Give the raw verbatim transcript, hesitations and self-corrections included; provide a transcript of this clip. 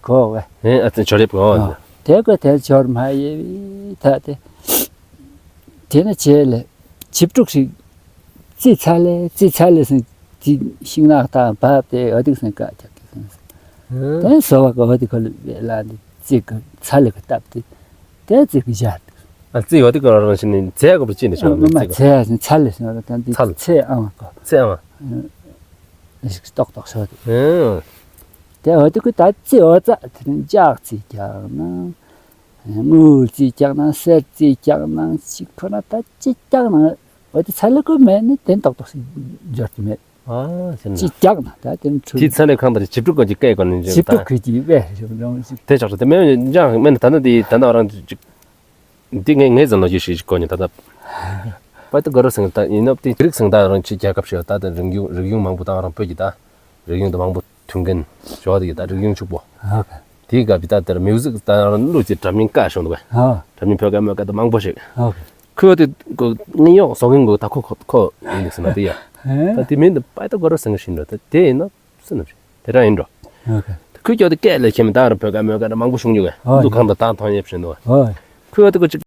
གོ་བས། ཨེ་ཨ་ཙི་ཆོ་རེབ་གོ། ཨ། དེ་གོ་དེ་ཆོར་མ་ཡེ་བི་ད་དེ། དེ་ནས་བྱས་ལས་ཆིབས་ཕྲུག་ཞིག་རྩིས་ཚར་ལེ་རྩིས་ཚར་ལེ་ཟེར་དེ་ཤིང་ནགས་དང་བབས་ཏེ་འོ་དེ་ཟེར་བཀག་རྒྱག་གི་ཟེར། ཨ། དེ་སོ་བ་གོ་འོ་དེ་ཁོ་ལ་བེ་ལ་འདི་རྩིས་གི་ཚར་ལེ་གི་བཏབ་སྟེ་དེ་རྩིས་གི་བཞག་འདུག། ཨ་རྩིས་འོ་དེ་གོ་རང་བཞིན་ནི་ཚེ་གོ་བ་ཅི་ནས་ཆོག་ཨ་མ་རྩིས་གོ་ཚེ་ཨ་ཚར་ལེ་ཟེར་ན་ད་འདི་ཚར་ལེ། ཚེ་ཨ་མ་གོ་ཚེ་ཨ་མ། ཨ། ཏོག་ཏོག་ཤོད་དེ། ཨེ། དེ་འོ་དེ་ཁོ་ད་རྩིས་འོ་ཙ་དེ་ནི་ལྗགས་རྩིས་རྒྱག་ན། དངུལ་རྩིས་རྒྱག་ན་གསེར་རྩིས་རྒྱག་ན་ཅི་ཁོ་ན་ད་ཅི་རྒྱག་ན་འོ་དེ་ཚར་ལེ་ཁོ་མེད་ནི་དེ་ཏོག་ཏོག་ཞིག་འབྱོར་གྱི་མེད། ཨ་ཟེར་ན་ཅི་རྒྱག་ན་ད་དེ་ནི་ཚུར་དེ་ཚར་ལེ་ཁང་དང་ཆིབས་ཕྲུག་གོ་ཅི་སྐད་གོ་ནི་ཅི་ཆིབས་ཕྲུག་ད་ཁོ་ཅི་བས་རོང་རོང་ཅི། དེ་ཆགས་ཆགས་དེ་མེད་ཀྱང་མེད་ན་ད་ནི་དེ་ད་ནི་རང་ཅིག་འདི་ངས་ངས་ཟེར་ལོ་རྒྱུས་ཤིག་གོ་ནི་ད་ད། པ་ཏི་ག་ར་ཟེར་ད་ཡིན་ནོ་དེ་རིགས་ཟེར་ད་རང་ཅི་རྒྱལ་ཁབ་ཤིག་ད་ད་རིགས་གཞུང་རིགས་གཞུང་མང་པོ་ད་རང་བོད་ཀྱི་ད་རིགས་གཞུང་ད་མང་པོ་མཐུན་རྐྱེན་ཞོ་དེ་ད་རིགས་གཞུང་ཕྱུག་པོ། ཨོ་ཁེ། དེའི་སྐབས་ཀྱི་ད་དེར་མིའུ་ཟིག་ད་རང་གླུ་ཅིག་འདྲ་མིན་བཀའ་ཤོང་འདུག་གས། ཨོ། འདྲ་མིན་བོད་སྐད་མོད་སྐད་ད་མང་པོ་ཞིག། ཨོ་ཁེ། ཁོས་དེ་ཀོ་ངེས་ཡོག་བཟོ་མཁན་གོ་ད་ཁོ་ཁོ་ཁོ་ཡིན་ལུགས་ཟེར་ན་དེ་ཡ། ཨེ། ད་དེ་མིན་དུ་པ་ཏི་ག་ར་ཟེར་ཞིག་འདུག་ད་དེ་ཡིན་ནོ་སུ་ནམ་ཞིག་དེ་འདྲ་ཡིན་འགྲོ། ཨོ་ཁེ། ཁོས་ཀྱོག་དེ་སྐད་ལས་ཁྱེད་མི་ད་རང་བོད་སྐད་མོད་སྐད་ད་མང་པོ་ཤོང་རྒྱུ་གས། ཨོ། འདུ་ཁང་དུ་ད་མཐོང་ཡེབ་ཞིག་འདུག་གས། ཨོ། ཁོས་དེ་ཀོ་ཅིག་